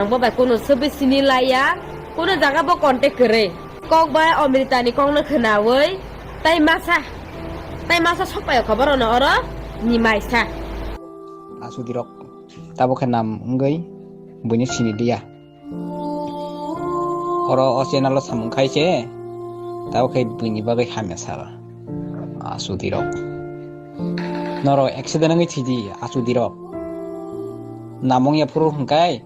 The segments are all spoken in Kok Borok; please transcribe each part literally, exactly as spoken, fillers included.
Ang bo bai kuno sobi sini laiya, kuno jaga bo contact kwrwi. Kok bai Amrita ni kok no khwnawi, tai masa, tai masa sok paio kha borok no oro ni maisa. Asudirok, tabo khe nam wngwi buini sini liya. Oro o channel o samung khai se, tabo khe buini bagwi hamya sal. Asudirok. Norok accident wngwi thidi, asudirok. Namung ya phuru hwnkai,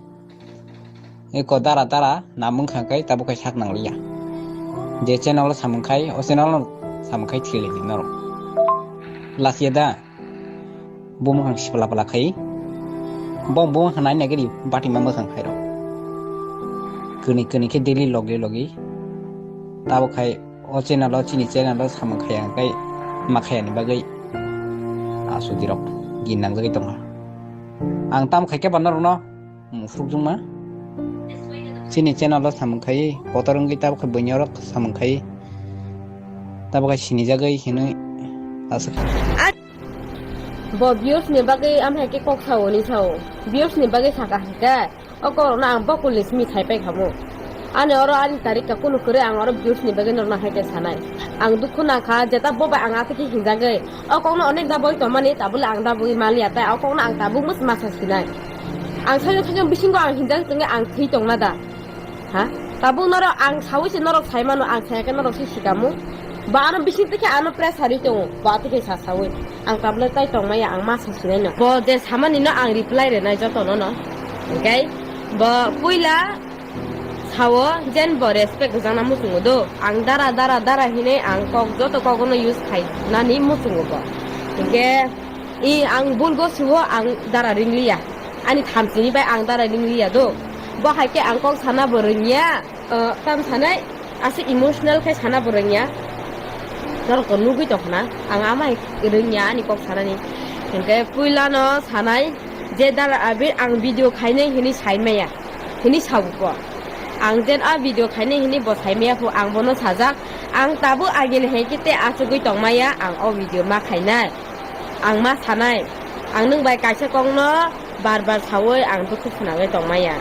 eko dara dara namung kha kai tabo kai sak nang liya. Je channel o samung khai, o channel o samung khai thili di norok. Lasiya da, bumung hang sipla pla khai. Bong bumung hang nai nagiri bati ma mwkhang khai rok. Kuni kuni khe daily logi logi. Tabo khai o channel o chini channel o samung khai ang kai ma khai ani bagwi. Asudirok gin nang jagwi tongo. Ang tam khai khe ba norok no. Musuk jungma. Chini channel o samung khai, kotor wngwi tabuk khe buini oro samung khai. Tabuk khe sinijagwi hinwi aswk. Bo views ni bagwi amhai khe kok sao ni sao. Views ni bagwi saka hwnkhe o kok no ang bokol ni simi thai pai khamu. Ani oro ani tarika kunu kwrwi ang oro views ni bagwi norokno hai khe sanai. Ang dukhu nangkha jeta bo bai ang aswk khe hinjagwi. O kokno onek da boi tongmani, tabule ang da boi maliya, tai o kokno ang tabuk masa sinai. Ang sajak sajak bisingo ang hinjak tongwi ang thwi tongma da? Ha? Tabuk norok ang sawi se norok sai mano, ang saya khe norok se sikamo. Ba ano bising tikhe ano pressure ri tongo, ba tikhe sa sawi. Ang tabule tai tongmaya, ang masa sinai no. Bo je samani no ang reply renai joto no no. Hingke bo puila Sao, jen bo respect rwjakna muchungo do. Ang dara, dara, dara hinwi ang kok, joto kokno use khainani muchungo bo. Hinkhe, i ang bulgo suo ang dara ringliya. Ani thamchini bai ang dara ringliya do. Bo hai khe ang kok sana bo rwngya, uh, tam sanai, aswk emotional khe sana bo rwngya. Norok to nugwi tongkhna, ang amai rwngya ani kok sanani. Hinkhe puilano sanai, je dara Abir ang video khainai hinwi saimaya. Hini sabuko. Ang jen a video khainai hini bo saimaya pho ang bono sajak. Ang tabuk agini hai khe te achugwi tongmaya ang o video ma khainai. Ang ma sanai. Ang nwng bai kaisa kokno bar bar sawi ang dukhu khwnagwi tongmaya.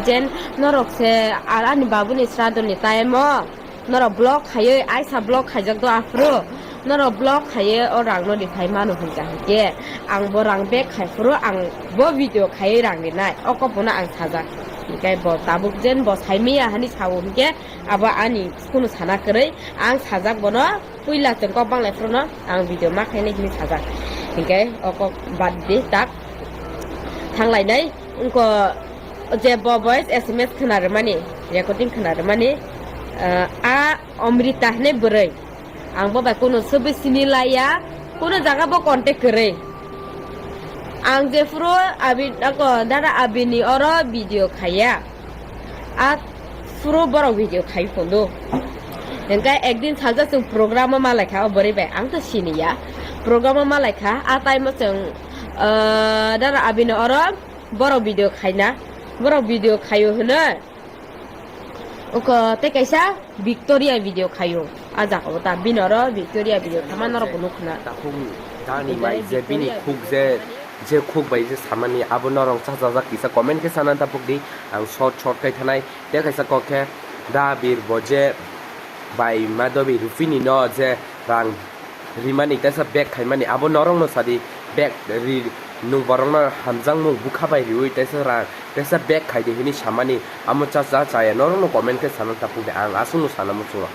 Jen norok se ar ani babuni sradoni time o. Norok block khaiwi, aisa block khaijak do aphuru. Norok block khaiwi o rang no riphai mano hwnka hinkhe, ang bo rang back khai phuru ang bo video khaiwi rang rinai. O kok bono ang sajak. Hinkhe bo tabuk jen bo saimaya hani sao hinkhe abo ani kunu sana kwrwi. Ang sajak bono puila chwng kok banglai phuru no ang video ma khainai hini sajak. Hinkhe o kok bad di tak thanglainai. Wngkha je bo voice S M S khna rwmani, recording khna rwmani, ah, a Amrita hinwi bwrwi. Ang bo bai kuno sobi sini laiya, kuno jaga bo contact kwrwi. Ang jephuru abi, ako, dara abini oro video khaiya. A phuru borok video khai phundu. Hingkhe ekdin sajak chwng program o malaikha o bwrwi bai. Ang to siniya. Program o malaikha, a time o chwng, ah, dara abini oro Borok video khaina, borok video khaio hwno. Oko tei kaisa Victoria video khaio. A jaga o ta bini oro Victoria video khama norok bo nukhna. Takhuk dani bai je bini khuk je, je khuk bai je samani abo norok chajajak kisa comment khe sana tapuk di. Ang short short khai thanai tei kaisa kok khe da bir bo je bai Madhabi Rupini no je rang rimani, teisa bag khaimani, abo norokno sadi bag ri, nwng borokno hamjakmung bwkha bai riwi teisa rang, teisa bag khaidi hinwi samani, amo cha cha chaya, norokno comment khe sana tapuk di, ang aswkno sana muchungo.